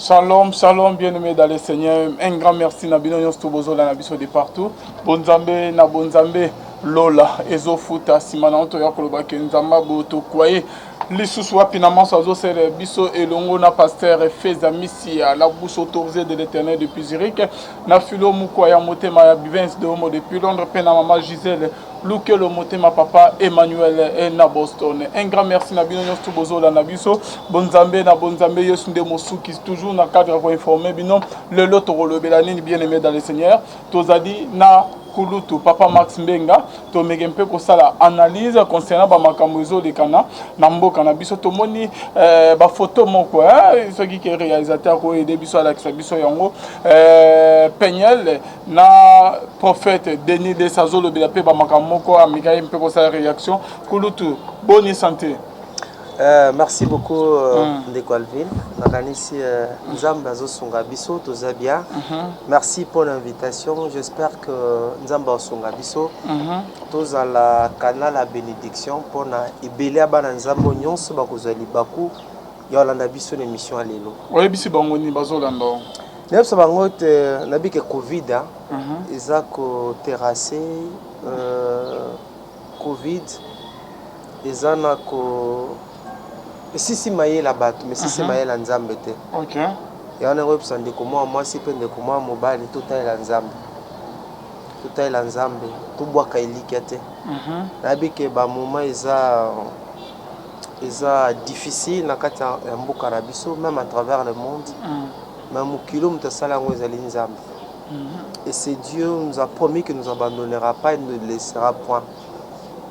Shalom, shalom, bien-aimé dans le Seigneur. Un grand merci na bino nyonso bozola na biso de partout. Bonzambe na bonzambe lola ezofuta nsima na oto ya koloba ke nzambe botokwaye lisusu wapi na manso azosala biso elongo na pasteur Feza Misia, la bouche autorisée de l'Éternel depuis Zurich, na Philo Mukwa ya motema ya Bivens de Homo depuis Londres, mpe na mama Gisèle Lukelo motema papa Emmanuel eh, na Boston. Un grand merci na bino nyonso bozolanda biso. Bonzambe na bonzambe Yesu nde mosuki toujours na cadre ya koinformer bino lelo tokolobela nini bien aimé dans le Seigneur. Tozali na kulutu papa Max Mbenga tomeke mpe kosala analyse concernant bamakambo ezolekana na mboka na biso. Tomoni eh, bafoto moko eh, soki ke réalisateur akoyede biso alakisa biso yango eh, Peniel na prophète Denis Lessie azolobela mpe bamakambo moko amekaki mpe kosala réaction. Kulutu, boni santé? Merci beaucoup, ndeko Alvin. Nakanisi Nzambe azosunga biso, toza bien. Merci pour l'invitation. J'espère que Nzambe azosunga biso. Tozala canal ya bénédiction mpona ebele ya bana Nzambe nyonso bakozwa libaku ya kolanda biso na émission ya lelo. Oyebisi bango nini bazolanda? Nayebisa bango te nayebi ke Covid eza koterrasser, Covid eza na ko esisi mayele ya bato, mais esisi mayele ya Nzambe te. Yango ndenge oyebisa ndeko mwa mwasi mpe ndeko mwa mobali, totalela Nzambe, totalela Nzambe, tobwaka elikya te. Nayebi ke bamoments eza difficile na kati ya mboka na biso, même à travers le monde, mais mokili oyo moto asala yango ezali Nzambe. Et c'est Dieu nous a promis que nous abandonnera pas et ne nous laissera point.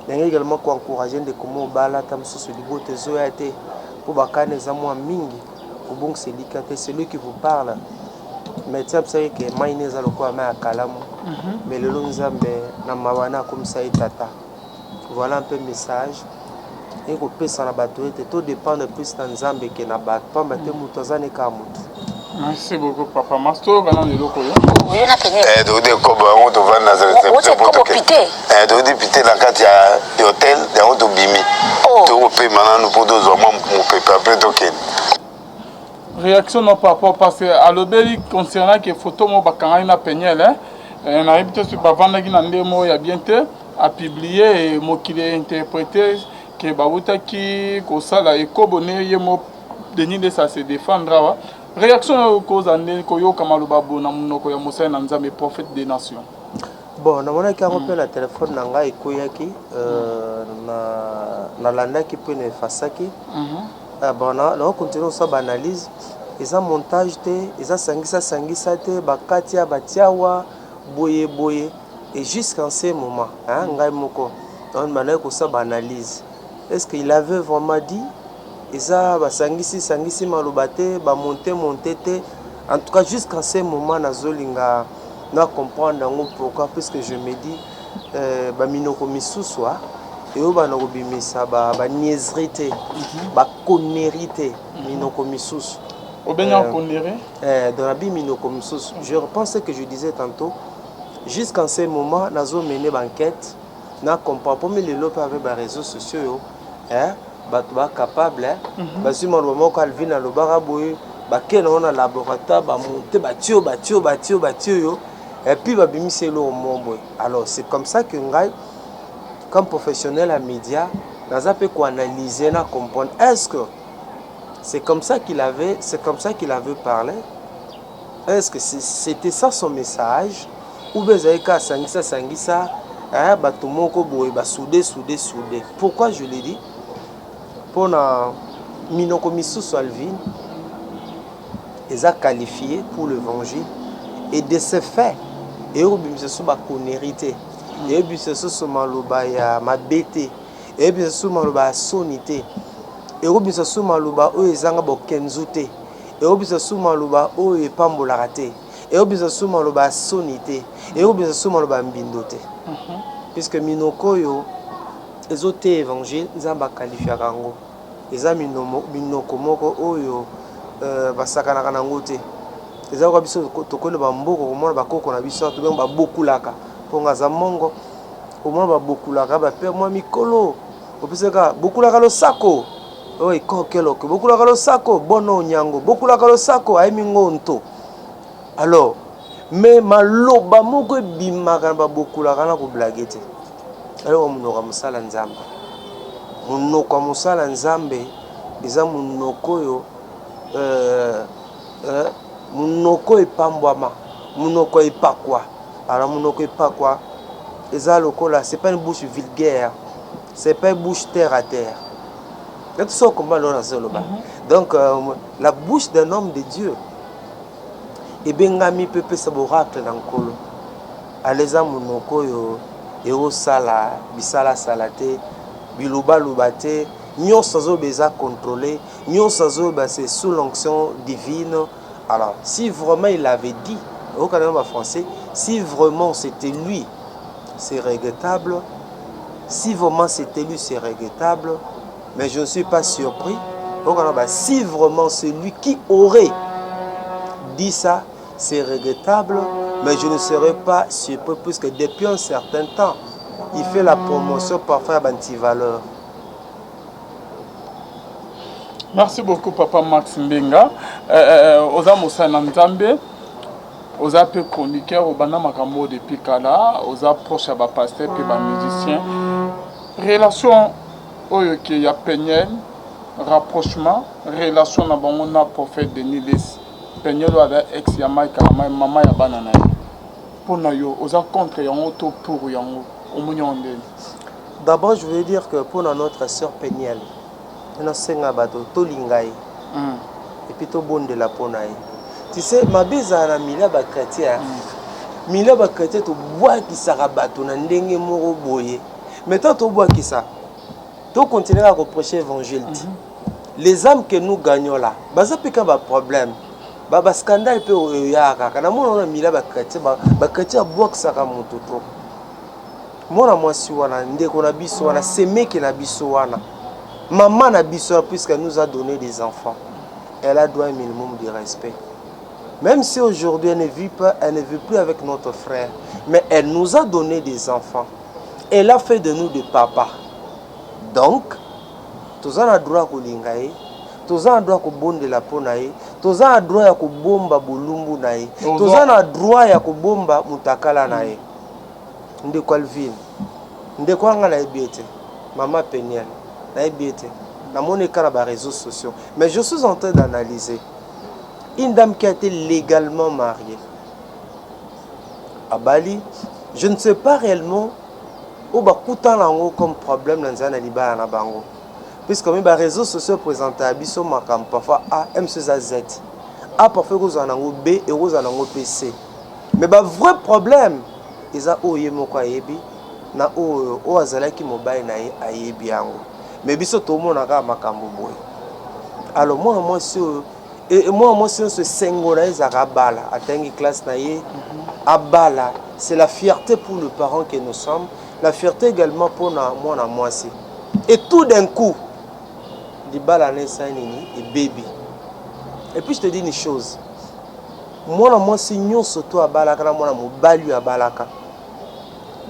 Ndenge également koencourager ndeko mo obala, ata mosusu libota ezoya te mpo bakana eza mwa mingi, kobongisa elikya te. Celui qui vous parle, médecin abisaki ke mai ne eza lokola mai ya kalamu, mais lelo Nzambe na mawa na akomisa ye tata. Voilà un peu message ekopesa na bato ete todépendre plus na Nzambe ke na bato, pamba te moto aza ne kaka motu. Merci beaucoup, papa Max. Toyoka nano eloko oyo. Tokuti ekobo yango, tovandi na tokuti pite na kati ya hotel yango, tobimi, tokopema nanu mpo tozwa mwa mopepe, après tokende. Réaction no par rapport, parce que alobeli concernant ke photo moko bakangaki na Peniel, nayebi te soki bavandaki na nde moko ya bien te, apublier, mokili interprété ke bawutaki kosala ekobo ne ye mo Denis Lessie ase défendre awa. Réaction oyo koza nde koyoka maloba bo na monoko ya mosali na Nzambe, prophète des nations? Bon, namonaki yango mpe na telefone na ngai ekweyaki, nalandaki mpe na efasaki. Bon, nakocontinuer kosala baanalyse. Eza montage te, eza sangisa sangisa te, bakati ya batiawa boye boye. Et jusqu'en ce moment, hein, ngai moko bandaki kosala baanalyse: est ce qu'il avait vraiment dit? Eza basangisi sangisi maloba te, bamonte monte te. En tout cas, jusqu'en ce moment nazolinga na comprendre yango. Pourquoi? Puisque je me dis, baminoko misusu eyobana kobimisa baniaiserie te, baconnerie te, minoko misusu. Obenga connerie? Dans la bi minoko misusu, je repense ce que je disais tantôt. Jusqu'en ce moment nazomene baenquête na comprendre mpo mi lelo mpe avec baréseaux sociaux oyo, bato bacapable bazwi maloba moko Alvin alobaka boye, bakei nango na laboratoire, bamonte, batie oyo, batie oyo, batie oyo, batie oyo, et puis babimisi eloko moko boye. Alors c'est comme ça que ngai, comme professionnel ya média, naza mpe koanalyser na comprendre: est ce que c'est comme ça qu'il avait parlé? Est ce que c'était ça son message, ou bien ezalaki kaka sangisa sangisa bato moko boye basoude soude soude? Pourquoi je le dis? Mpona minoko misusu, Alvin, eza qualifié pour l'évangile et de ce fait eyokobimisa so baconnerie te, eyebisa susu maloba ya mabe te, eyebisa susu maloba ya soni te, ekobimisa susu maloba oyo ezanga bokenzu te, ekobimisa susu maloba oyo epambolaka te, ekobimisa susu maloba ya soni te, ekobimisa susu maloba ya mbindo te, puisque minoko oyo ezoteya évangile, Nzambe aqualifiaka yango. Eza minoko moko oyo basakanaka nango te. Eza kaka biso tokoli bamboka, komona bakoko na biso tobenga babokulaka, mpongo aza mongo, omona babokulaka bape mwa mikolo, opesaka bokulaka losako. Oyo ekokeloke bokulaka losako bono onyango bokulaka losako ayemi ngo nto. Alors mais maloba moko ebimaka na babokulaka na koblage te. Alors monoko ya mosala Nzambe, monoko ya mosala Nzambe eza monoko oyo euh, euh, monoko epambwama, monoko epakwa. Alors monoko epakwa eza lokola c'est pas une bouche vulgaire, c'est pas une bouche terre à terre. Tout ça comment l'on azoloba. Donc euh, la bouche d'un homme de Dieu ebengami mpe pesa boracle na nkolo. Aleza monoko oyo eosala bisalasala te, bilobaloba te, nyonso azoloba eza contrôlé, nyonso azoloba c'est sous l'onction divine. Alors si vraiment il avait dit, okana ba français, si vraiment c'était lui, c'est regrettable. Si vraiment c'était lui, c'est regrettable. Mais je ne suis pas surpris. Okana si vraiment c'est lui qui aurait dit ça, c'est regrettable, mais je ne serais pas surpris puisque depuis un certain temps, il fait la promotion parfois d'antivaleur. Merci beaucoup papa Max Mbenga. Euh, euh, oza mosala na Nzambe, oza pe chroniqueur, obanda makambo depuis kala, oza proche ya ba pasteur pe ba musicien. Relation oyo ke ya Peniel, rapprochement, relation na bango na prophète Denis Lessie. Peniel oyo aza ex ya Mike Kalambayi, mama ya bana na ye. Mpo na yo, oza contre yango to pour yango? Omoni yango ndenge? D'abord, je voulais dire que pour notre sœur Peniel, nasenga bato tolinga ye et puis tobondela mpo na ye. Tu sais, mabe ezala na milieu ya bachrétien. Milieu ya bachrétien tobwakisaka bato na ndenge moko boye. Mais tant tobwakisa, tokontinue kaka koprêcher évangile ti. Les âmes que nous gagnons là, baza mpe kaka baproblème. Ba ba scandale mpe oyo eyaka kaka. Namona wana milieu ya bachrétien, bachrétien abwakisaka moto trop. Mwana mwasi wana, ndeko na biso wana, semeki na biso wana, mama na biso wana, puisqu'elle nous a donné des enfants, elle a droit un minimum de respect. Même si aujourd'hui elle ne vit pas, elle ne vit plus avec notre frère, mais elle nous a donné des enfants. Elle a fait de nous des papas. Donc, toza na droit ya kolinga ye, toza na droit ya kobondela mpo na ye, toza na droit ya kobomba bolumbu na ye, toza na droit ya kobomba mutakala na ye. Ndeko Alvine, ndeko wana nga nayebi ye te, mama Peniel, nayebi ye te, namoni kaka na ba réseaux sociaux, mais je suis en train d'analyser une dame qui a été légalement mariée à Bali, je ne sais pas réellement oyo bakutana yango comme problème na nzela na libala na bango, puisque mi ba réseaux sociaux présente ya biso makambo parfois A, M eza Z, A parfois ekozala nango B, ekozala nango pe C, mais ba vrai problème eza oyo ye moko ayebi na oyo oyo azalaki mobali na ye ayebi yango, mais biso tomona kaka makambo boye. Alors mwana mwasi oyo, mwana mwasi nyonso esengo na ye ezalaka abala, atangi classe na ye, abala, c'est la fierté pour le parent que nous sommes, la fierté également mpona mwana mwasi. Et tout d'un coup libala na esali nini, ebebi. Et puis je te dis une chose, mwana mwasi nyonso to abalaka na mwana mobali oyo abalaka,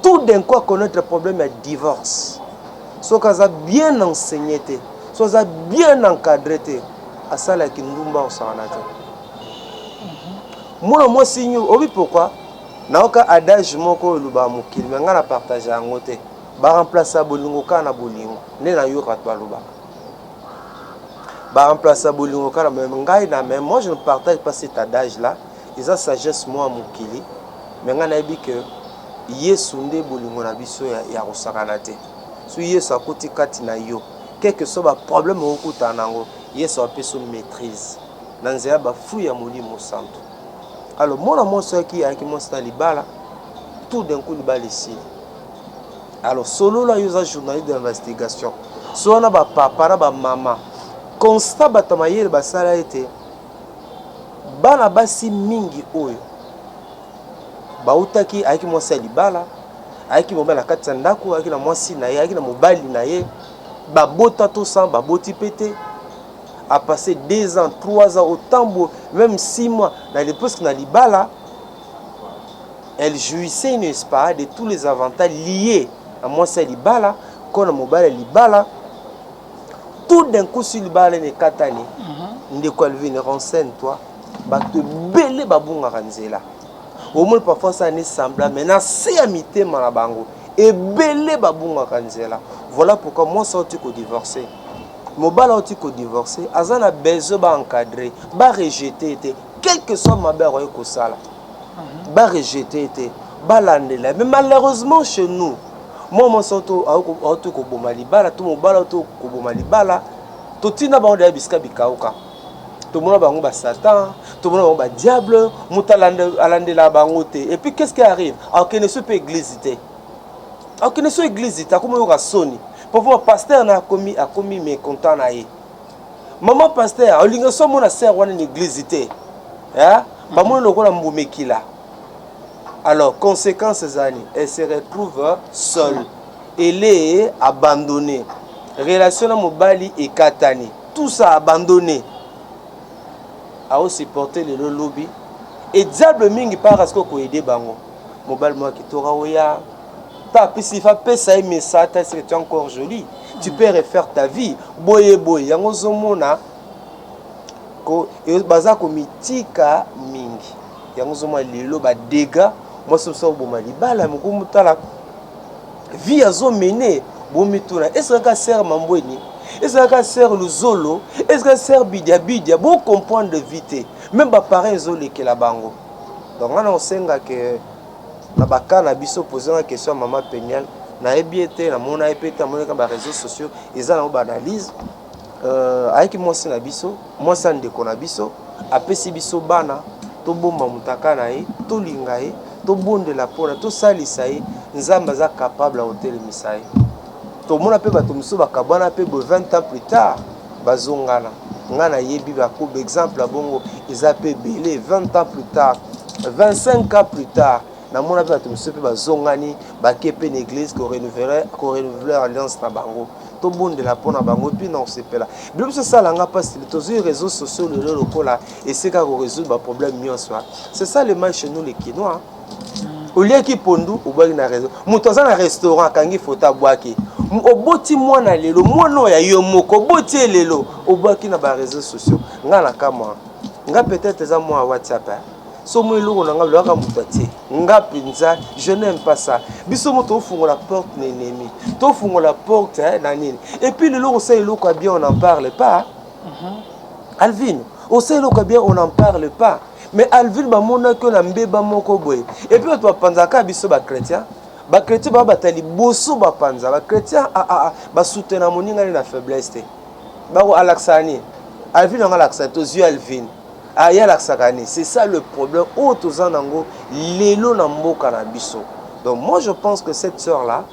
tout d'un coup akonaître problème ya divorce, soki aza bien enseigné te, soki aza bien encadré te, asalaki ndumba osakana te. Mwana mwasi nyo obi pourquoi nayoka adage moko oyo elobaka mokili, me ngai na partage yango te, baremplace bolingo kaka na bolingo. Nde nayoka bato balobaka baremplace bolingo kaka na ngai na, mais moi je ne partage pas cet adage là, eza sagesse mwa mokili. Me ngai nayebi ke Yesu nde bolingo na biso ya kosakana te. So Yesu akoti kati na yo, quel que soit baproblème okokutana nango, Yesu apesi yo maîtrise na nzela ya bafruit ya Molimo Santo. Alors mwana mwasi ayaki ayaki mwasi na libala, tout d'un coup libala esili. Alors solola, yo oza journaliste d'investigation, so wana bapapa na bamama, constat bato ya mayele basala ete bana basi mingi oyo bautaki, ayaki mwasi ya libala, ayaki mobali na kati ya ndako, ayaki na mwasi na ye, ayaki na mobali na ye, babota to sans baboti pe te, a passé 2 ans, 3 ans, autant bo, même 6 mois na presque na libala, elle jouissait, n'est-ce pas, de tous les avantages liés à mwasi ya libala ko na mobali ya libala. Tout d'un coup si libala nene ekatani, ndeko Alvine, renseigne toi, bato ebele babungaka nzela. Omoni parfois ça ne semblant, mais na se ya mitema na bango ebele babungaka nzela. Voilà pourquoi mwasi auti kodivorce, mobali auti kodivorce, aza na besoin baencadre, barejete te, quel que soit mabe akoki kosala, barejete te, balandela. Mais malheureusement chez nous, mwa mwasi auti koboma libala to mobali auti koboma libala, totinda bango deya bisika bikauka. Tomona bango basatan, tomona bango badiable, moto alandela bango te. Et puis qu'est-ce qui arrive? Akokende so mpe église te, akokende so église te, akomi oyoka soni. Parfois pasteur na akomi mécontent na ye. Mama pasteur olinga so amona sœur wana na église te, bamoni lokola mbumekila. Alors conséquence ezali, elle se retrouve seule, elle est abandonnée, relation na mobali ekatani, tout ça abandonné, aosupporte lelo lobi. E diable mingi parce que koyede bango mobali moko kitoko oya ta apesi, fa apesa ye message: est-ce que tu es encore jolie, tu peux refaire ta vie, boye boye. Yango ozomona baza komitika mingi. Yango ozomona lelo badégâts, mwasi mosusu akoboma libala moko, motala vie azomene. Bomituna: ezalaka sœur Mambweni, ezalaka sœur Luzolo, ezalaka sœur Bidiabidia? Bocomprendre vie te, même baparent ezolekela bango. Donc nga na osengake na baka na biso, posanga question ya mama Peniel, nayebi ye te, namona ye mpe te, namonaka baréseaux sociaux, eza nango baanalyse. Ayaki mwasi na biso, mwasi ya ndeko na biso, apesi biso bana. Tobomba motaka na ye, tolinga ye, tobondela mpona tosalisa ye. Nzambe aza capable ya kotelemisa ye. Tomona mpe bato mosusu bakabwana mpe boye, 20 ans plus tard bazongana. Ngai nayebi bakoba exemple ya bongo eza mpe ebele. 20 ans plus tard, 25 ans plus tard, namona mpe bato mosusu mpe bazongani, bake mpe na église korenouveler alliance na bango. Tobondela mpona bango mpe na kosepela. Bilo biso esalanga mpasi, tozwi réseaux sociaux lelo lokola esika korésoudre baproblème nyonso. C'est ça le mal chez nous les Kinois. Oliaki pondu, obwaki na réseau. Moto aza na restaurant, akangi foto, abwaki. Oboti mwana lelo, mwana oyo ya yo moko oboti ye lelo, obwaki na baréseaux sociaux. Nga na kamwa, nga peut-être eza mwa WhatsApp, so mo eloko na nga bilokaka moto atie. Nga mpenza je n'aime pas ça. Biso mo tofungola porte na ennemi, tofungola porte na nini. Et puis lelo osala eloko ya bien, on n'en parle pas. Alvin, osala eloko ya bien, on n'en parle pas. Mais Alvin, bamonaki oyo na mbeba moko boye. Et puis bato bapanzaka biso bachrétien, bachrétien baa bata liboso bapanza. Bachrétien basoutenir moningani na faiblesse te. Bako alakisaka nini? Alvin yango alakisaka, tozwi Alvin aye alakisaka nini? C'est ça le problème oyo toza nango lelo na mboka na biso. Donc moi je pense que cette sœur là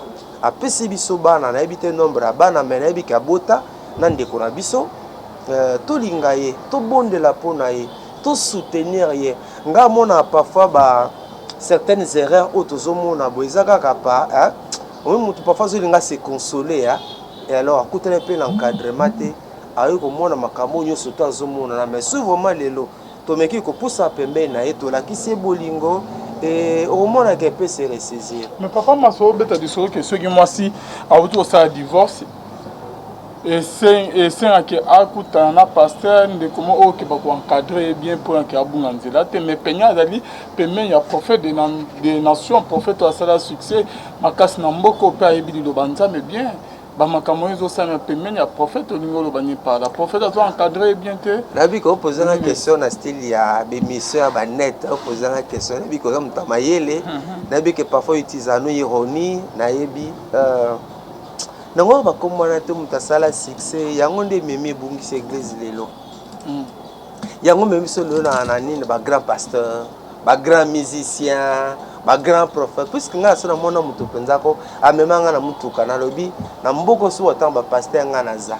apesi biso bana, nayebi te nombre ya bana, mais nayebi ke abota na ndeko na biso. Tolinga ye, tobondela mpo na ye, tosoutenir ye. Nga mona parfois ba certaines erreurs oyo tozomona boye eza kaka pa oyo motu parfois azolinga se consoler, et alors akutani mpe na encadrement te, ayoki komona makambo nyonso to azomonana. Mais soki vraiment lelo tomeki kopusa pembeni na ye, tolakisi ye bolingo, okomonaka epe se ressaisir. Mais papa Maso, obeta lisolo ke soki mwasi awuti kosala divorce, esengaki akutana na pasteur, ndeko mo oyo okeba koencadre ye bien mpona ke abunga nzela te. Mais penya azali pembeni ya prophète de nation, prophète oyo asala succès makasi na mboka, mpe ayebi liloba Nzambe bien. Bamakambo oyo ezosalema pembeni ya prophète, olingi oloba nini par là? Prophète azo encadre ye bien te? Nayebi ke opozanga question na style ya bémission ya banet. Opozanga question, nayebi ke oza moto ya mayele, nayebi ke parfois utilise no ironie. Nayebi nango oyo bakombo wana te. Moto asala succès, yango nde ememi ebungisi église lelo. Yango ememi biso lelo na nini, bagrand pasteur, bagrand musicien, bagrand prophète. Puisque ngai aso namona moto mpenza ko amema ngai na mutuka, nalobi na mboka so watango bapasteur, ngai naza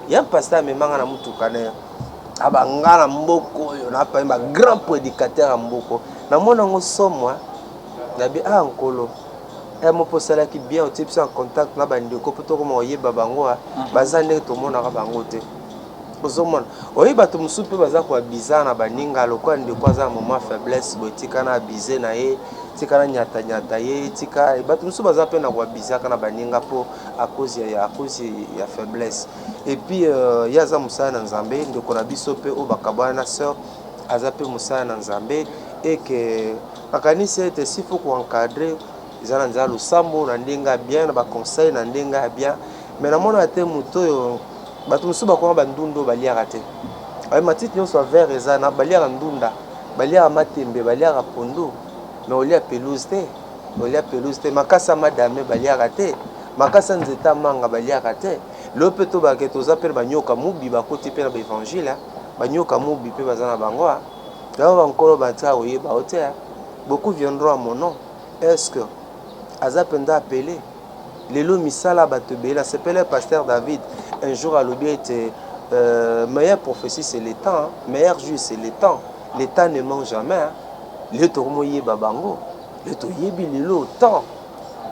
ya pasteur, amema ngai na mutuka na ye, aba ngai na mboka oyo napami bagrand prédicateur ya mboka. Namona yango somwa, nabi a nkolo ya mo mpo osalaki bien, otie biso en contact na bandeko mpo tokoma koyeba bango. Baza ndenge tomonaka bango te. Ozomona, oyebi bato mosusu mpe baza koabiza na baninga lokola ndeko aza na moment faiblesse boye, tika na abize na ye, tika na nyatanyata ye, tika bato mosusu baza mpe na koabizaka na baninga mpo à cause ya, à cause ya faiblesse. Et puis ye aza mosala na Nzambe, ndeko na biso mpe oyo bakabwana na sœur aza mpe mosala na Nzambe, et que nakanisi ete s'il faut koencadrer eza na nzela losambo na ndenge ya bien, na baconseil na ndenge ya bien, mais namonaka te moto oyo bato mosusu bakoma bandunda oyo baliaka te. Aye matiti nyonso ya vert eza na baliaka ndunda, baliaka matembe, baliaka pondu, mais olia pelouse te, olia pelouse te. Makasa madame baliaka te, makasa nzete ya manga baliaka te. Lelo mpe tobake toza mpe na banyoka mubi bakoti mpe na baevangile, banyoka mubi mpe baza na bango. Yango bankolo batia koyeba o te, beaucoup viendront à mon nom. Est-ce que aza mpenza appelé? Lelo misala bato ebele nasepele. Pasteur David un jour alobi ete meilleure prophétie, c'est le temps, hein. Meilleur juge, c'est le temps. Le temps ne ment jamais, hein. Lelo tokomoyeba bango, lelo toyebi, lelo temps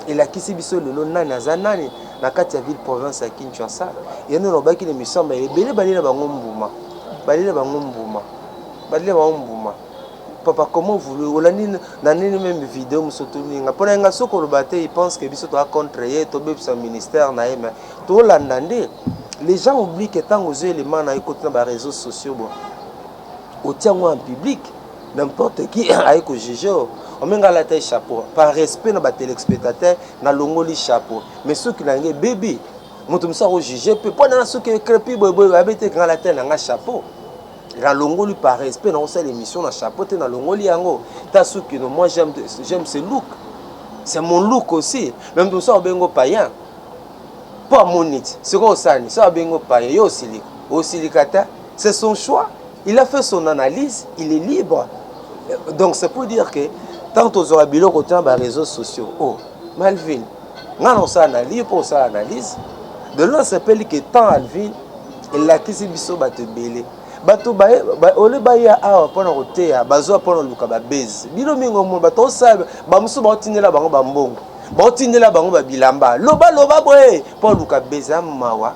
elakisi biso lelo nani aza nani na kati ya ville province ya Kinshasa. Ye nde nalobaki na émission, ma ebele balela bango mbuma, balela bango mbuma, balela bango mbuma. Papa, comment voulu olandi na nini? Même vidéo mosusu toninga mpo na ye, nga soki oloba te, il pense que biso toza contre ye, tobebisa ministère na ye, mais tolanda nde. Les gens oublient que ntango ozwi élément na ye, koti na baréseaux sociaux, bon, otia yango en public, n'importe qui aye kojuge. Oyo omenga alata ye chapeau, par respect na batéléspectateur nalongoli chapeau, mais soki na ngai ebebi, moto mosusu akojuge mpe mpo nana soki ecrepi boyeboye, bayebi te nga alata na nga chapeau, nalongoli par respect. Nakosala émission na chapeau te, nalongoli yango ta suki no. Moi, j'aime, j'aime ce look, c'est mon look aussi, mais moto mosusu akobengo païen mpo amoni ti sikoyo osani so abengo païen, yo osilika, osilika te. C'est son choix, il a fait son analyse, il est libre. Donc c'est pour dire que tant tozwaka biloko te na baréseaux sociaux, oh Malvin, nga na osala analyse mpo osala analyse de lo. Asepeli ke temps Alvin elakisi biso bato ebele, bato ole baya awa mpona koteya, bazwa mpona koluka babese. Bino mingi omona bato osala, bamosusu baotindela bango bambongo, baotindela bango babilamba, lobaloba boye mpo aluka bese ya mawa.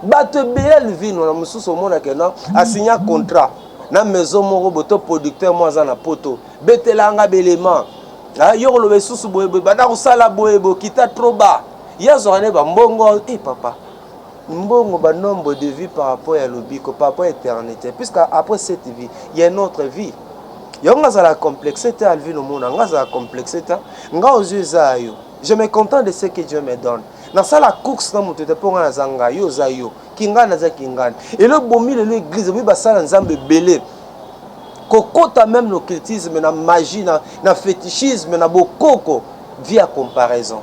Bato ebele, Alvin wana mosusu omonake no asinya contrat na maison moko boye to producteur mo aza na poto, betelanga belema yo koloba lisusu boye boye, banda kosala boye boye, kita trop bas, ye azwaka nde bambongo. E papa, mbongo, banombre de vie par rapport ya lobiko, par rapport à éternité, puisque après cette vie, il y a une autre vie. Yango nga azala complexe te. Alvin, omona nga azala complexe te. Nga ozwi eza ya yo, je me contente de ce que Dieu me donne. Nasala course na moto te, mpo nga naza ngai, yo oza yo, kingani naza kingani. Elo bomi lelo église boyi basala Nzambe ebele kokota même na occultisme, na magie, na fétichisme, na bokoko, vie ya comparaison,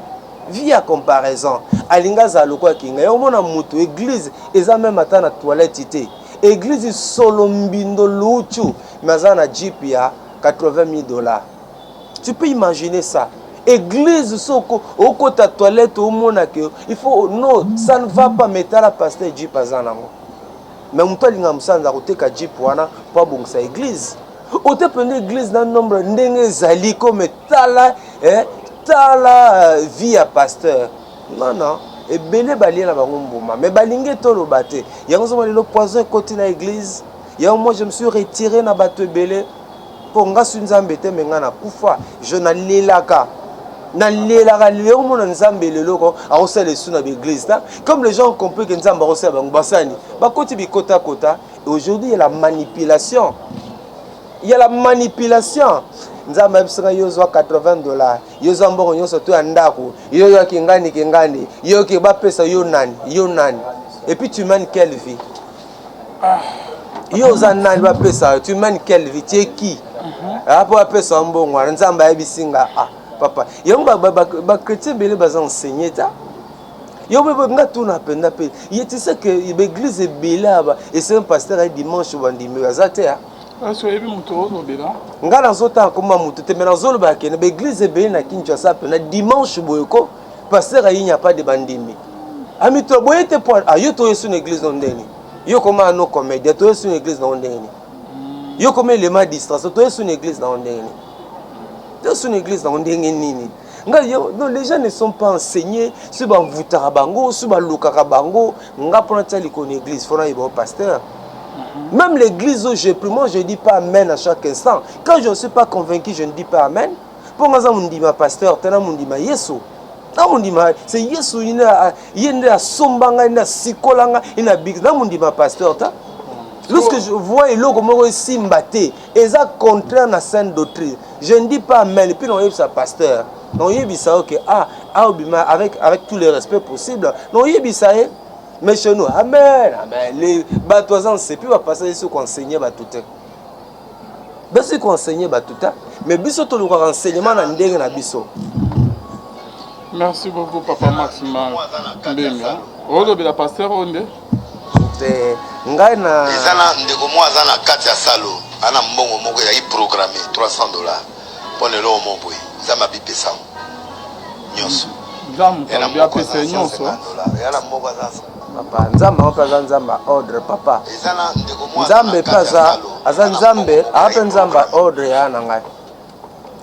vie ya comparaison. Alingi azala lokola kinga yo. Omona moto, église eza même ata na toilette te, église solo mbindo luchu, mais aza na jeep ya 80 000 $. Tu peux imaginer ça? Église soko okota toilette, omona ke il faut, non, ça ne va pas. Mais tala pasteur, jeep aza nango, mais moto alinga mosala aza koteka jeep wana mpo abongisa église. Ote mpenza église na nombre ndenge ezali comme tala, eh, tala vie ya pasteur. Non, non, ebele balie na bango mbuma, mais balingi toloba te. Yango ozomona lelo poison ekoti na église. Yango moi, je me suis retiré na bato ebele, mpo nga su Nzambe te, me nga nakufa. Je nalelaka, nalelaka lelo. Omona Nzambe lelo ko akosala esu na baeglise ta, comme les gens ont compris que Nzambe akosala bango, basani bakoti bikotakota. Et aujourd'hui, il y a la manipulation, il y a la manipulation. Nzambe ayebisaka yo ozwa 80 $, yo ozwa mbongo nyonso to ya ndako, yo yoki ngani kengani, yoki bapesa yo nani, yo nani, et puis tu mènes quelle vie? Yo oza nani bapesa yo? Tu mènes quelle vie? Tu es qui mpo bapesa yo mbongo wana? Nzambe ayebisi nga, ah papa, yango bachrétien ebele baza enseigné ta. Yo mpe nga tuna mpenza mpe ye, tu sais que baeglise ebele aba ese pasteur aye dimanche, bandimi aza te. Esi oyebi moto ozobela? Nga nazotanga koma motu te, me nazoloba kende baeglise ebele na Kinshasa mpe na dimanche boye ko pasteur ayi nya pas de bandimi amito boye te. Po ayo toyesu na église no ndeni, yo koma ano comédien, toyesu na église nango ndenge nini? Yo koma élément distraction, toyesu na église nango ndenge nini? Toyesu na église nango ndenge nini? Nga non, les gens ne sont pas enseignés. Soki bamvutaka bango, soki balukaka bango, nga mpona tia likolo na église, fo nayeba o pasteur. Même l'église où je prie, moi je dis pas amen à chaque instant. Quand je ne suis pas convaincu, je ne dis pas amen. Mpo nga aza mondima pasteur te, na mondima Yesu, na mondima c'est Yesu. Ye nde asomba ngai, nde asikola ngai, ye na bik. Na mondima pasteur te. Lorsque je vois eloko moko esimba te, eza contraire na sainte doctrine, je ne dis pas amen. Puis naoyebisa pasteur, naoyebisa oke ah aobima avec tout le respect possible, naoyebisa ye. Mais chez nous, amen, amen. Les bato aza nsepi, bapasteur esi koenseigner bato te, basi koenseigner bato te, mais biso tolukaka enseignement na ndenge na biso. Merci beaucoup, papa Maxima Mbenga. Olobela pasteur oyo nde. Te, ngai na Eza na ndeko moko aza na kati ya salo, aza na mbongo moko ezali programme 300 $ mpo na eloko moko boye. Nzambe abipesa yango nyonso. Nzambe alobi apesa ye nyonso. Eya na moko aza Papa, Nzambe yango mpe aza Nzambe ya ordre, papa. Eza na ndeko moko aza Nzambe na mpe kati ya aza salo, aza aza na Nzambe mbongo moko aa mpe ezali Nzambe ya programme. ordre ya na ngai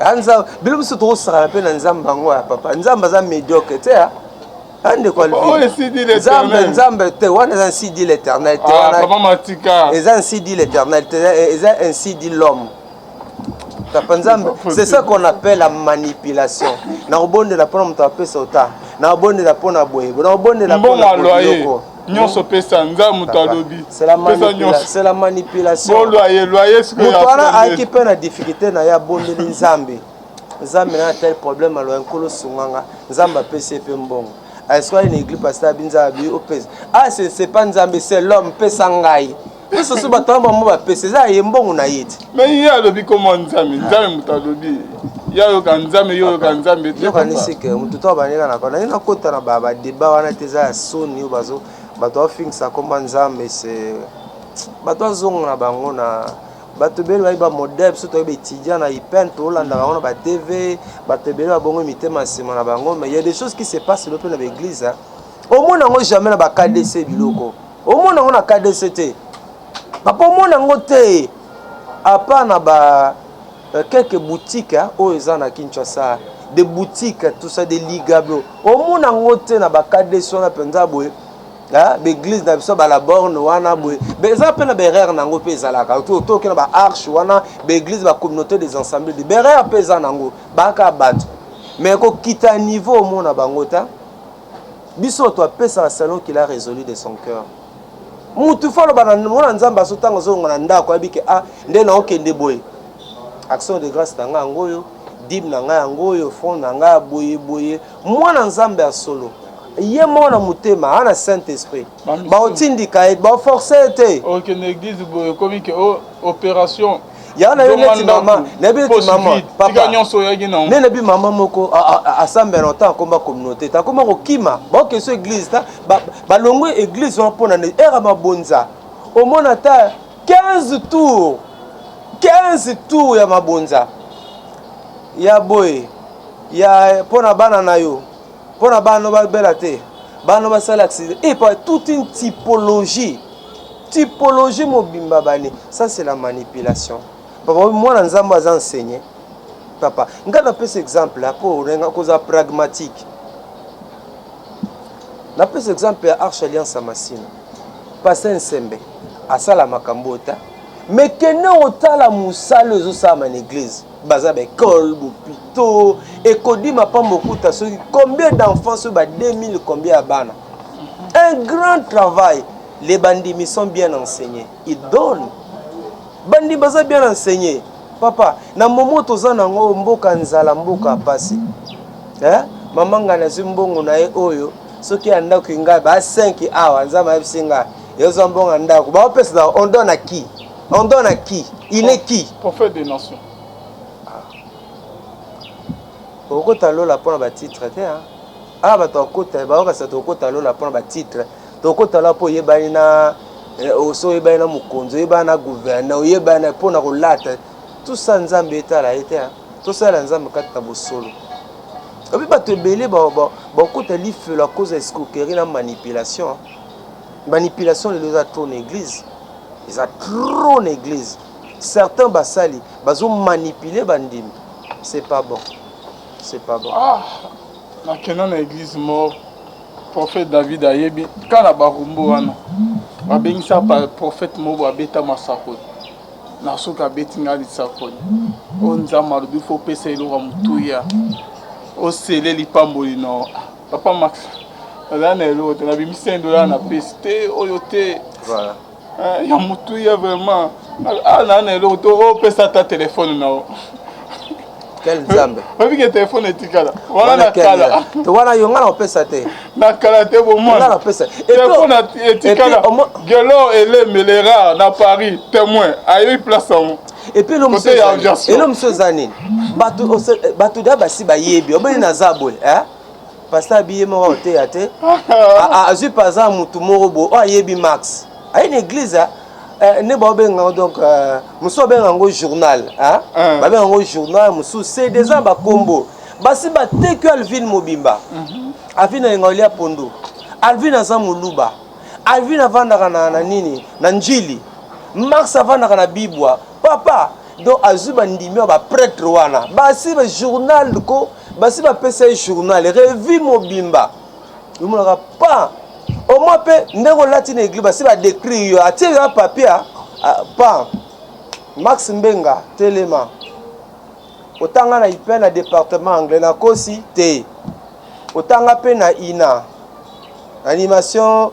aya nzambe. Bilo biso tokosakana mpe na Nzambe yango ya papa. Nzambe aza médiocre te ya ndeko. Oyo ainsi dit Nzambe l'Éternel. Nzambe te, wana eza ainsi dit l'Éternel te. Ah, Wana papa Matika. Eza ainsi dit l'Éternel te, eza ainsi dit l'homme, papa. Nzambe, c'est ça qu'on appelle la manipulation. Nakobondela mpona moto apesa ota, nakobondela mpona boye, nakobondela Mbongo mpona ya loyer biloko nyonso, pesa. Nzambe moto alobi C'est la pesa nyonso. C'est la manipulation. Bo loyer, loyer sikoyo. Moto wana ayaki mpe na difficulté na ye, abondeli Nzambe: Nzambe, na tel problème, aloya Nkolo sunganga. Nzambe apesi ye mpe mbongo. Asoki na église, pasteur abi: Nzambe abi opesa. Ah, c'est pas Nzambe, c'est l'homme. Pesa ngai biso so. Bato wana bango bapesa, eza ye mbongo na ye te. Mais ye alobi komo Nzambe, Nzambe moto alobi. Ye ayoka Nzambe, ye oyoka Nzambe te. Yokanisi ke motu to abandeka na naye nakota na badébat wana te. Eza ya soni oyo bazo bato bafingisa komba Nzambe. Se bato azonga na bango na bato ebele bayebi bamodèle. Biso toyebi étudiant na IPN, tolanda bango na baTV. Bato ebele babongo mitema nsima na bango, mais il y a des choses qui se passent lelo mpe na baéglise. Omona yango jamais na baKDC. Biloko omona yango na KDC te, papa, omona yango te, à part na ba quelques boutiques oyo eza na Kinshasa, des boutiques, tout ça, des ligablo. Omona yango te na baKDC wana mpenza boye. Baéglise na biso balaborne wana boye, eza mpe na baerreur nango mpe ezalaka. Toke na baarche wana, baéglise, bacommunauté des ensemble de baerreur mpe eza nango, baka bato. Mais kokita niveau omona bango ta. Biso to apesaka selon qu'il a résolu de son cœur. Mutu fo aloba na mona Nzambe aso ntango azolonga na ndako, ayebi ke ah, nde naokende boye, action de grâce na ngai yango oyo, dîme na ngai yango oyo, offrande na ngai ya boye boye. Mwana Nzambe ya solo, ye moko na motema aa na Saint Esprit, baotindika ye, baoforce ye te. Okende église boye, ekomi ke opération. Yango nayebi neti mama, nayebi neti mama. Papa nyonso oyaki na nde nayebi mama moko asambela na ntango akomba communauté te, akoma kokima. Baoke so église ta, balongwe église wana mpona ere ya mabonza. Omona ata 15 tour, 15 tour ya mabonza ya boye, ya mpona bana na yo, mpona bana babela te, bana basala accident, et pas toute une typologie, typologie mobimba bani. Ça, c'est la manipulation, papa. Mwana Nzambe aza enseigné, papa. Ngai napesa exemple mpo olenga kozala pragmatique. Napesa exemple ya Arche Alliance ya Masina. Pasteur Nsembe asala makambo ta, mais kende otala mosala ezosalama na église. Baza baekole, bopito ekodima pamba, okuta soki combien d'enfants, soki ba 2000 combien ya bana. Un grand travail. Les bandimi sont bien enseignés, ils donnent. Bandimi baza bien enseignés, papa. Na momo toza nango, mboka nzala, mboka pasi, eh? Mama ngai nazwi mbongo na ye oyo soki ya ndako ngai ba 5 awa. Nzambe ayebisi ngai ezwa mbongo ya ndako, baopesa. On donne à qui? On donne à qui? Il est qui? Prophète des nations. Okota lola mpona batitre te. Awa bato akota baokasa, tokota lola mpona batitre, tokota lola mpo oyebani na so, oyebani na mokonzi, oyebani na gouverneur, oyebani mpona kolata, tout ça. Nzambe etala ye te. Tosala Nzambe kati na bosolo. Obi bato ebele bakota lifelo à cause ya escroquerie na manipulation. Manipulation lelo eza trop na église, eza trop na église. Certains basali bazomanipule bandimi, c'est pas bon. C'est pas bon. Ah, nakenda na église mort, prophète David ayebi kaka na barumbu wana babengisa prophète moko abeta masakoli. Na soki abeti ngai lisakoli oyo, Nzambe alobi fo opesa eloko ya motuya, osele lipamboli na papa Max. Nazala na eloko te, nabimisi 1 dollar, napesi te oyo te. Voilà. Ya motuya vraiment. Ah, naa na eloko te, opesa ata telefone na yo. Quel Nzambe? Oyebi ke telefone etikala wana na kala. Wana yo, nga na opesa te. Na kala te, bomwana. Nga na opesa. Telefone etikala Gelo elemelera na Paris, témoin ayebi place yango. Et puis elo mosusu eza nini? Bato da basi bayebi obeli naza boye, pasteur abi ye moko oteya te, azwi par exemple motu moko boye oyo ayebi Max, aye na église nde baobenga yango. Donc mosusu babenga yango journal, babenga yango journal, mosusu c'est déjà bakombo basi bateki Alvin mobimba. Alvin alinga olia pondu, Alvin aza moluba, Alvin avandaka na nini, na Njili, Max avandaka na Bibwa, papa. Donc azwi bandimi ya baprêtre wana, basi bajournal ko basi bapesa ye journal, revue mobimba. Omonaka pa omoi mpe ndenge olati na église, basi badécrire yo, atie yo papier pa Max Mbenga, telema, otanga na IPN na département anglais, nakosi te? Otanga mpe na INA, animation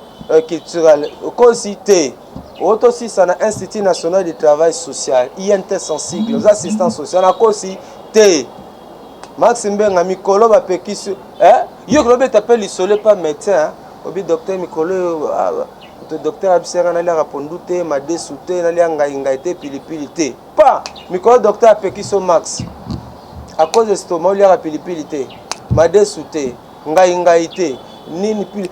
culturelle, okosi te? Otosisa na Institut national du travail social, INTS en sigle, oza assistant social, nakosi te? Max Mbenga, mikolo bapekisi eh? Yo kolobeta mpe lisolo epa médecin, obi docteur, mikolo oyo to docteur abisaka naliaka pondu te, madesu te, nalia ngai ngai te, pilipili te. Pa mikolo docteur apekisi yo, Max, à cause estomac, oliaka pilipili te, madesu te, ngai ngai te, nini pili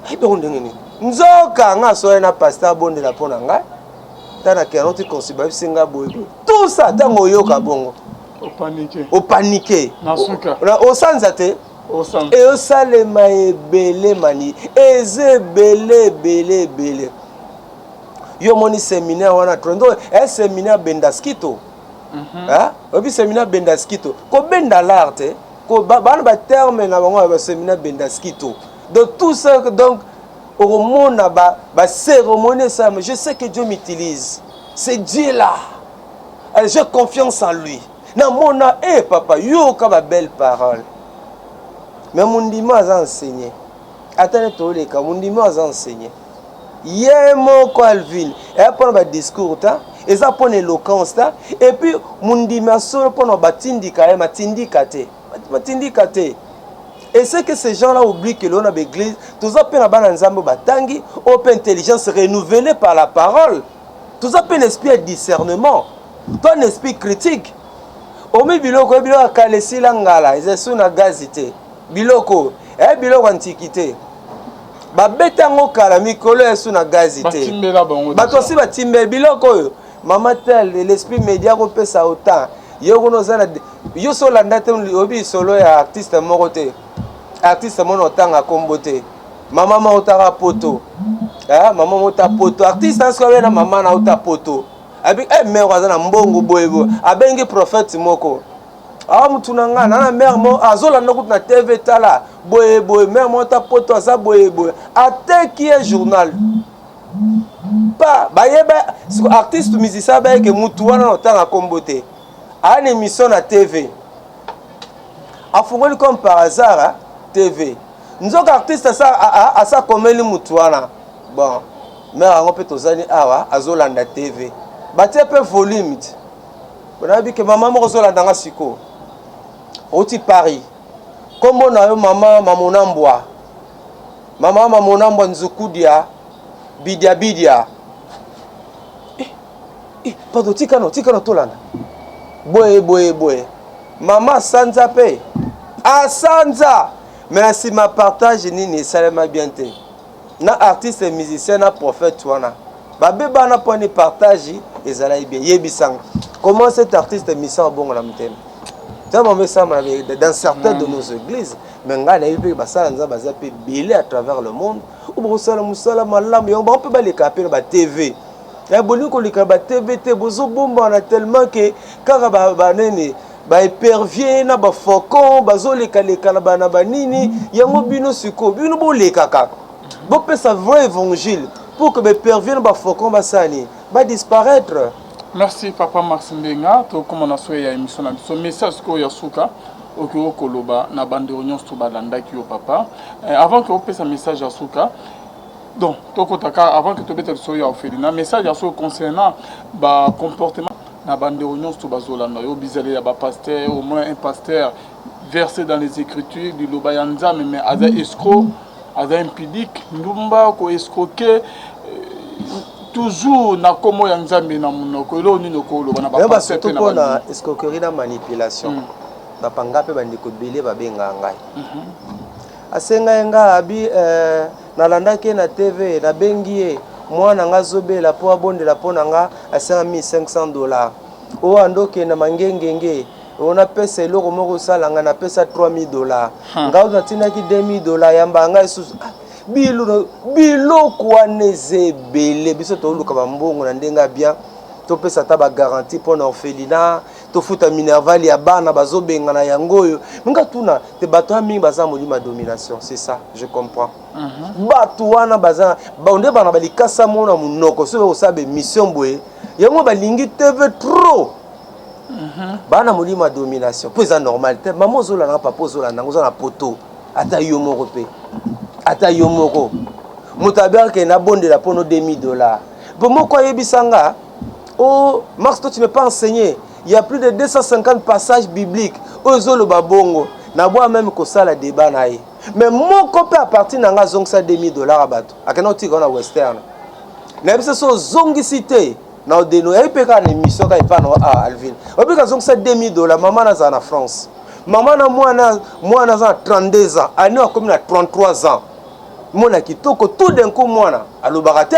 ayebako ndenge nini. Nzoka nga asoya na pasteur abondela mpo na ngai, ta na kero ti consul bayebisi nga boye boye, tout ça. Ntango oyoka bongo, opanike. Opanike, osanza te, eosalema ebele mani, eza ebele ebele ebele. Yo omoni séminaire wana trondo e séminaire bendaskito, oyebi séminaire bendaskito, kobenda l'art te, bana baterme na bango ya baséminaire bendaskito. Donc tout ça, donc okomona bacérémonie esalama. Je sais que Dieu m'utilise, c'est Dieu là, j'ai confiance en lui. Namona e papa, yoka babelle parole, mais mondima aza enseigné ata nde toleka. Mondima aza enseigné ye moko Alvin, eya mpona badiscours ta, eza mpona éloquence ta. Et puis mondimi asolo mpona batindika ye, matindika te, matindika te. Et c'est que ces gens-là oublient que lelo na baéglise toza mpe na bana Nzambe batangi, oyo mpe intelligence renouvelée par la parole, toza mpe na esprit ya discernement, to un esprit critique. Omi biloko oyo, biloko ya kala esila ngala, eza su na gazi te, biloko eya biloko antiquité, babeta yango kala, mikolo ya su na gazi te. Bato asi batimbela biloko oyo. Mama tel, l'esprit média kopesa autant, yo kuna oza na yo so olanda te, oyebi lisolo ya artiste moko te, artiste moko otanga nkombo te, mama ma otaka poto, mama ma ota poto, artiste asoki abe na mama na ota poto, abi eh, mare aza na mbongo boye boye, abengi prophète moko awa, mutu na ngai na mare mo azolanda kutu na TV, tala boye boye, mare mo ota poto aza boye boye, ateki ye journal pa bayeba. Artiste musicien bayeke mutu wana na otanga nkombo te, aya na émission na TV, afungoli comme par hasard TV, nzoka artiste asa akomeli mutu wana. Bon, mare yango mpe tozali awa, azolanda TV, batie mpe volume ti nayebi ke mama moko ozolanda nga sikoyo, outi Paris, nkombo na yo mama Mamonambwa, mama Mamonambwa Nzukudia bidia bidia, eh, eh, pardon, tikano tikano, tolanda boye boye boye. Mama asanza mpe asanza, mais na nsima partage nini esalema bien te na artiste musicien na prophète wana, babebana mponi partage ezalaki bien. Yebisanga comment cet artiste musicien abongo na motema ntango esalama dans certaines de nos églises. Mais ngai nayebi mpe basala Nzambe baza mpe ebele à travers le monde oyo bakosala mosala malamu yango, bango mpe baleka mpe na batv. Bolingi koleka na batv te, bozobombana tellement ke kaka banene. Ba epervier na ba faucon bazolekaleka na bana banini yango bino sikoyo bino bolekaka bopesa vrai évangile pour que ba epervier na ba faucon basala nini ba disparaître. Merci papa Max Mbenga, tokoma na soya ya émission na biso. Message sikoyo ya suka okoki koloba na bandeko nyonso balandaki yo papa. Eh, avant que opesa message ya suka, donc tokota kaka avant que tobeta lisolo ya orphelinat, message ya suka concernant ba comportement na bandeko nyonso bazolanda yo, bizaleli ya ba pasteur, au moins un pasteur versé dans les écritures, liloba ya Nzambe, mais aza escroc, aza impudique, ndumba, ko escroquer toujours na kombo ya Nzambe na monoko. Eloko nini okoloba na ba pasteur pe na ba escroquerie na manipulation? Papa, nga mpe bandeko ebele babengaka ngai, asengai nga abi nalandaki ye na TV, nabengi ye, mwana nga azobela mpo abondela mpo na nga, asenga 1500 $. Oyo andokende mangengenge oyo napesa eloko moko osala nga, napesa 3000 $, ngai oyo natindaki 2000 $, yamba ngai lisusu. Ah, biloko wana eza ebele. Biso toluka bambongo na ndenge ya bien, topesa ata bagarantie mpo na orphelinat, tofuta minerval ya bana bazobengana yango oyo minga tuna te. Bato wana mingi baza molimo ya domination, c'est ça, je comprends. Bato wana baza nde bana balikasa mo na monoko. Soki bakosala baémission boye, yango balingi TV trop. Bana molimo ya domination, mpo eza normal te. Mama ozolanda, papa ozolanda yango, oza na poto, ata yo moko mpe, ata yo moko moto abengaka nabondela mpono 2000 $. Mpo moko ayebisa nga: "Oh Max, toi tu n'es pas enseigné, il y a plus de 250 passages bibliques oyo ezoloba bongo." Nabwa même kosala débat na ye, mais moko mpe à partir na nga azongisa 2000 $ ya bato, akenda kotika na Western. Nayebisa so ozongisi te na odeno yayi mpe kaka na émission kaka epa na ah, Alvin obika azongisa 2000 $. Mama nazala na France, mama na mwana, mwana aza na 32 ans, ani akomi na 33 ans, mwana kitoko. Tout d'un coup mwana alobaka te,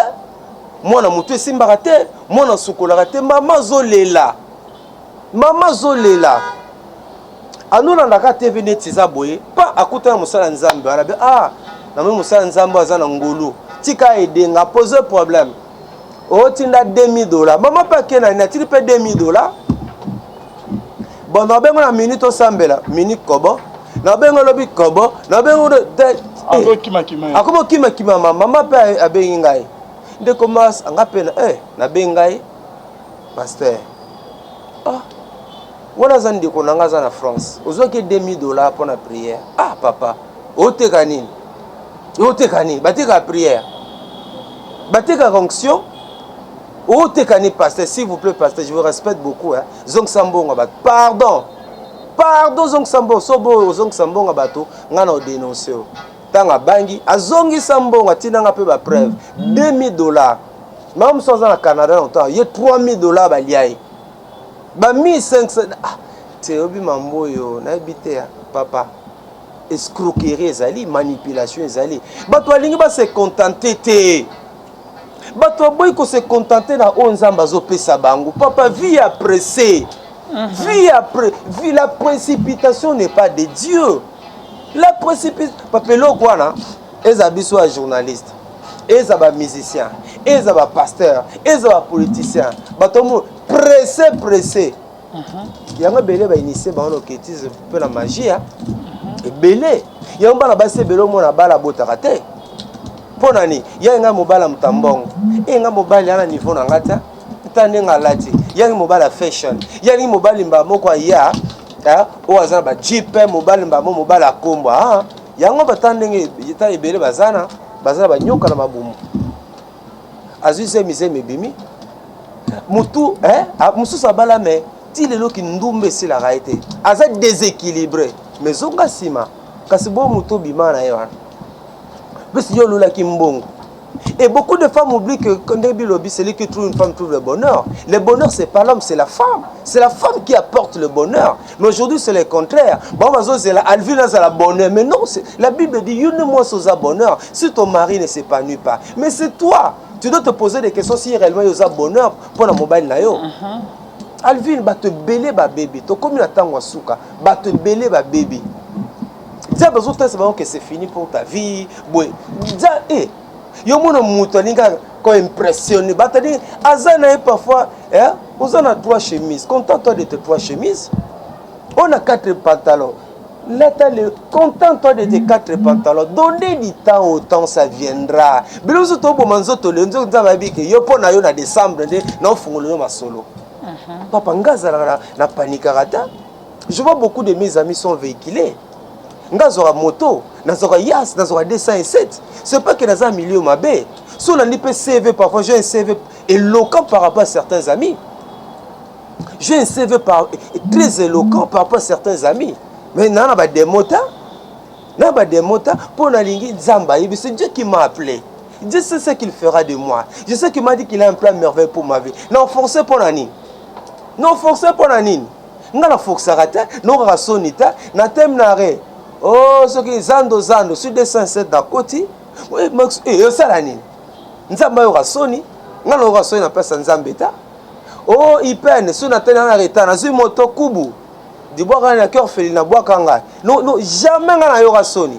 mwana motu esimbaka te, mwana asukolaka te. Mama azolela, mama azolela, anolandaka TV neti eza boye pa akutana mosala Nzambe wana be. Ah, namoni mosala Nzambe aza na ngolu, tika edenga pose problème, otinda 2000 $. Mama mpe ake na nini, atindi mpe 2000 $. Bon, nabengo na minute osambela minute kobo, nabengo olobi kobo, nabengo akoma okimakima. Mama mpe abengi ngai ndeko mas anga mpe eh, nabengi ngai pasteur. Ah, wana aza ndeko na nga aza na France, ozwaki 2000 $ mpo na prière. Ah papa, oteka nini? Oteka nini? Batekaka prière, batekaka onction, oteka nini? Pasteur, s'il vous plaît, pasteur, je vous respecte beaucoup, hein. Zongisa mbongo bato, pardon, pardon, zongisa mbongo. So boyo ozongisa mbongo bato, ngai na odénonce yo. Ntango abangi azongisa mbongo, atindanga mpe bapreuve, 2000 $. Mama mosusu aza na Canada na ntango ye 3000 $ balia ye ba 1500. Ah, te oyebi mambo oyo nayebi te papa. Escroquerie ezali, manipulation ezali. Bato balingi base contenter te, bato baboyi kose contenter na oyo Nzambe azopesa bango. Papa, vie ya pressé, vie ya vie, la précipitation n'est pas de Dieu, la précipitation. Papa, eloko wana eza biso ya journaliste, eza bamusicien, eza bapasteur, eza bapoliticien, bato mo pressé pressé. Yango ebele bainitie bango na occultisme mpe na magie. Ebele yango bana basi ebele omona bala abotaka te. Mpo na nini? Yai ngai mobali ya moto ya mbongo e ngai mobali ya na niveau na ngai te, ta ndenge alati, yangi mobali ya fashion, yangi mobali mbala moko aya oyo aza na bajeep, mobali mbala mo mobali akombwa yango. Bata ndenge ta ebele baza na baza na banyoka na mabumu, azwi zemi, zemi ebimi mutu mosusu abala, me ti lelo kindumba esilaka ye te, aza déséquilibré. Mais zonga nsima kasi bo motu obima na ye wana mpesi yo olulaki mbongo. Et beaucoup de femmes oublient que quand Bilobi, celui qui trouve une femme trouve le bonheur. Le bonheur, c'est pas l'homme, c'est la femme. C'est la femme qui apporte le bonheur. Mais aujourd'hui, c'est le contraire. Bon, c'est la Alvin, c'est la bonheur. Mais non, la Bible dit, une moi, c'est bonheur. Si ton mari ne s'épanouit pas. Mais c'est toi. Tu dois te poser des questions si réellement il y a bonheur pour la mobile na yo. Alvin, bato ebele babebi. Tokomi na tango ya suka. Bato ebele babebi. Diable azotalisa bango que c'est fini pour ta vie. Boye. Dia, eh. Yo mona moto alingi koimpressionne bato, alingi aza na ye parfois, eh? Oza na trois chemises, contente toi de tes trois chemises. On a quatre pantalons. Lata le contente-toi de tes quatre pantalons. Donnez du temps au temps, ça viendra. Bilo biso toboma nzoto lelo nzoto nzambe ayebi ke yo mpo na yo na décembre nde naofungola yo masolo. Papa nga azalaka na panikaka ta. Je vois beaucoup de mes amis sont véhiculés. Nga azwaka moto, nazwaka Hiace, nazwaka 207. C'est pas que naza milieu mabe. So olandi mpe CV, parfois j'ai un CV éloquent par rapport à certains amis. J'ai un CV très éloquent par rapport à certains amis. Mais nana ba démota, na ba démota pour nalingi Nzambe ayebi, c'est Dieu qui m'a appelé. Dieu sait ce qu'il fera de moi. Je sais qu'il m'a dit qu'il a un plan merveilleux pour ma vie. Non forcé pour nani. Non forcé pour nani. Nga na forçaka te, nokaka soni te, na thème na re. Oh soki zando zando sur 207 nakoti. Eh, Max, eh osala nini? Nzambe ayoka soni, nga nayoka soni na place ya Nzambe ta. Oh ipene so na tena na retard nazwi moto kubu dibwaka na cœur feli na bwaka ngai. Non non, jamais nga nayoka soni.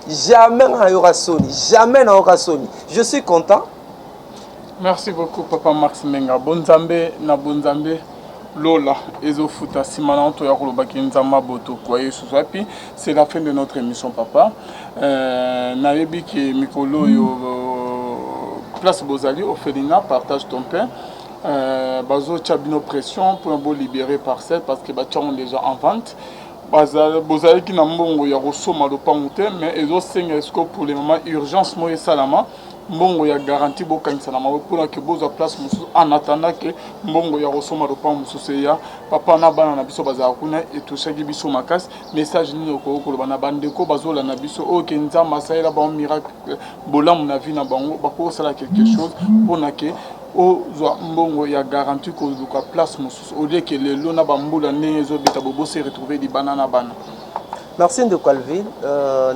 Jamais nga nayoka soni, jamais nayoka soni. Je suis content. Merci beaucoup, papa Max Menga. Bonzambe na bonzambe, lola ezofuta. Nsima na toya kolobaki nzambe aboto kwa Yesu wapi. C'est la fin de notre émission, papa. Nayebi ke mikolo oyo place bozali orphelinat Partage ton pain, bazotia bino pression mpona bolibérer parcelle parce que batiango déjà en vente. Bozalaki na mbongo ya kosomba lopango te, mais ezosenga esiko pour le moment urgence moko esalama, mbongo ya garantie bokangisa na maboko mpona ke bozwa place mosusu en attendant ke mbongo ya kosomba lopango mosusu eya. Papa na bana na biso bazala kuna, etouchaki biso makasi. Message nini okoki koloba na bandeko bazolanda biso oyo ke Nzambe asalela bango miracle, bolamu na vie na bango, bakoki kosala quelque chose mpona ke ozwa mbongo ya garantie koluka place mosusu au lieu ke lelo na bambula ndenge ezobeta bobose retrouver libanda na bana? Merci Ndeko Alvin.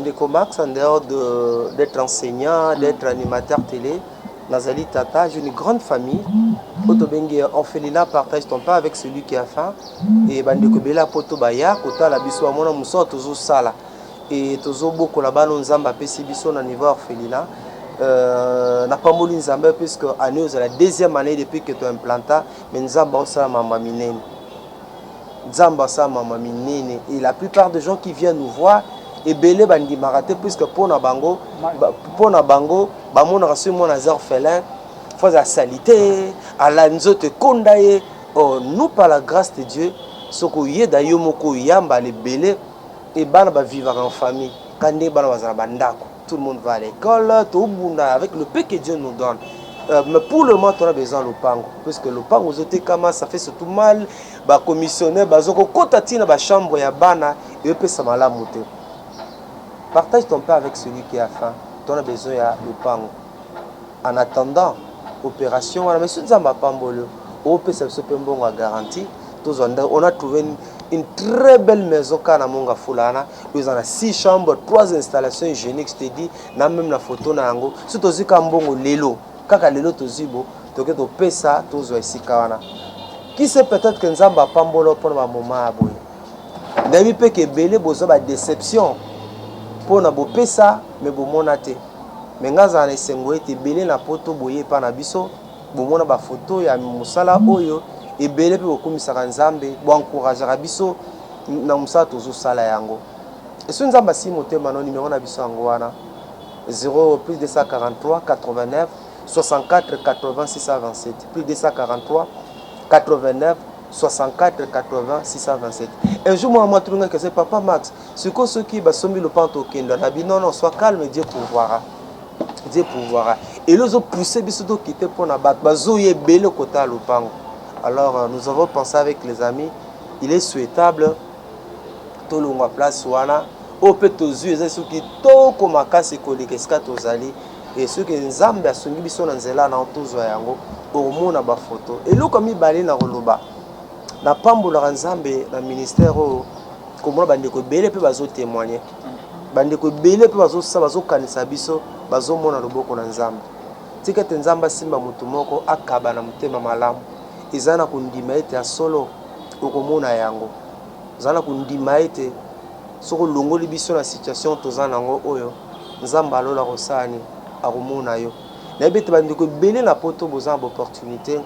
Ndeko Max, en dehors d'être enseignant, d'être animateur télé, Nazali Tata, j'ai une grande famille. Otobengi orphelinat Partage ton pain avec celui qui a faim. Et bandeko bela poto baya, kotala biso amona muso tozo sala. Et tozo bokola bano Nzambe apesi biso na niveau orphelinat. Napamboli Nzambe puisque année la deuxième année depuis que tu implanté, mais Nzambe osala mama minene. Nzambe asala mama minene et la plupart des gens qui viennent nous voir, ebele bandimaka te puisque mpo na bango bamonaka soki mwana aza orphelin, fo aza sali te, ala nzoto ekonda ye. Or nous, par la grâce de Dieu, soki oyeda yo moko oyambala ebele e bana bavivaka en famille ka ndenge bana bazala bandako, tout le monde va à l'école, tobunda avec le peu que Dieu nous donne. Mais pour le moment, on a besoin de lopango puisque lopango ozotekama, ça fait surtout mal. Bacommissionnaire bazokokota ntina bachambre ya bana, eyopesa malamu te. Partage ton pain avec celui qui a faim, on a besoin ya lopango en attendant opération wana. Mais soki Nzambe apamboli, opesa biso mpe mbongo ya garantie, tozwa. On a trouvé une très belle maison kaka na Mont Ngafula wana oyo eza na 6 chambres, 3 installations hygiéniques. Je te dis, na même na photo na yango. So tozwi ka mbongo lelo, kaka lelo tozwi bo toke topesa, tozwa esika wana. Qui sait, peut-être que Nzambe apambola mpona bamoma ya boye. Nayebi mpe ke ebele bozwa badéception mpona bopesa me bomona te. Me nga azala na esengo ete ebele na poto boye epa na biso bomona bafoto ya mosala oyo, ebele mpe bokumisaka Nzambe, boencourageaka biso na mosala tozosala yango. Eso Nzambe asili motema no, nimero na biso yango wana: 0 plus 243 89 64 80 627, plus 243 89 64 80 627. Un jour mwa matulunga kese: "Papa Max, sikoyo soki basombi lopango tokenda na bino?" "Non, sois calme, Dieu pourvoira, Dieu pourvoira." Elo ezopousse biso tokite mpona bato bazoya ebele kotala lopango. Alors nous avons pensé avec les amis, il est souhaitable tolongwa place wana oyo mpe tozwi eza soki kitoko makasi koleka esika tozali. E soki Nzambe asungi biso na nzela na tozwa yango, okomona bafoto. Eloko ya mibale na koloba, napambolaka Nzambe na ministère oyo, komona bandeko ebele mpe bazotémoigne, bandeko ebele mpe bazosala, bazokanisa biso, bazomona loboko na Nzambe. Tika ete Nzambe asimba motu moko akaba na motema malamu, eza na kondima ete ya solo okomona yango. Eza na kondima ete soki olongoli biso na situation toza nango oyo, Nzambe alola kosala nini, akomona yo. Nayebi ete bandeko ebele na poto boza na baopportunité,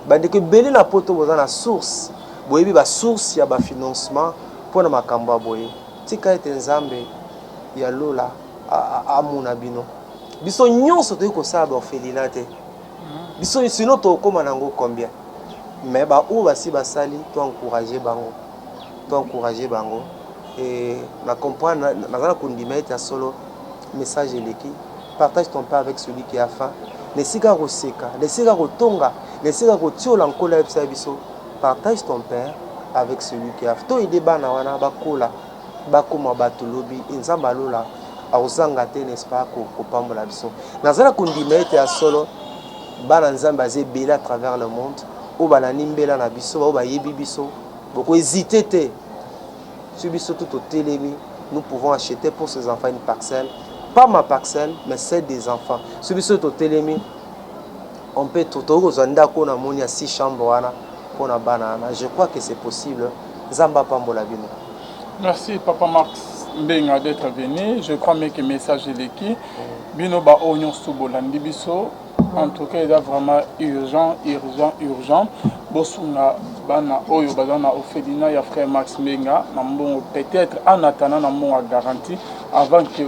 bandeko ebele na poto boza na source, boyebi basource ya bafinancement. mpo na makambo ya boye. Tika ete Nzambe ya lola amona bino. Biso nyonso toyei kosala ba orphelinat te. Biso sinon tokokoma na yango combien? Mais ba oyo basi basali to encourager bango. To encourager bango. Et na comprendre naza na kondima ete ya solo message eleki. Partage ton pain avec celui qui a faim. Na esika ya koseka, na esika ya kotonga, na esika ya kotiola Nkolo ayebisa biso partage ton pain avec celui qui a faim. To aider bana wana bakola, bakoma bato lobi et Nzambe ya lola akozanga te n'est-ce pas kopambola biso. Naza na kondima ete ya solo bana Nzambe baza ebele à travers le monde oyo balandi mbela na biso, baoyo bayebi biso, boko hésiter te. Soki biso tout totelemi, nous pouvons acheter pour ces enfants une parcelle, pas ma parcelle, mais celle des enfants. Soki biso totelemi, on peut tokoki kozwa ndako oyo namoni ya 6 chambres wana mpona bana wana. Je crois que c'est possible. Nzambe apambola bino. Merci papa Max Mbenga d'être venu. Je crois mais que message eleki. Bino ba oyo nyonso bolandi biso. En tout cas eza vraiment urgent, urgent, urgent. Bosunga bana oyo baza na orphelinat ya frère Max Mbenga na mbongo peut-être en attendant na mbongo ya garantie avant que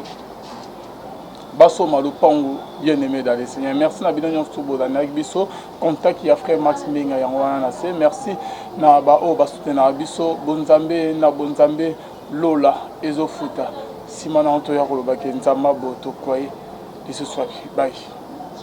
basoma lopango bien aimé dans le Seigneur. Merci na bino nyonso bolandaki biso. Contact ya frère Max Mbenga yango wana na se. Merci na ba oyo basoutenaka biso bonzambe na bonzambe lola ezofuta. Nsima na toya koloba ke Nzambe aboto kwaye lisusu wapi. Bye.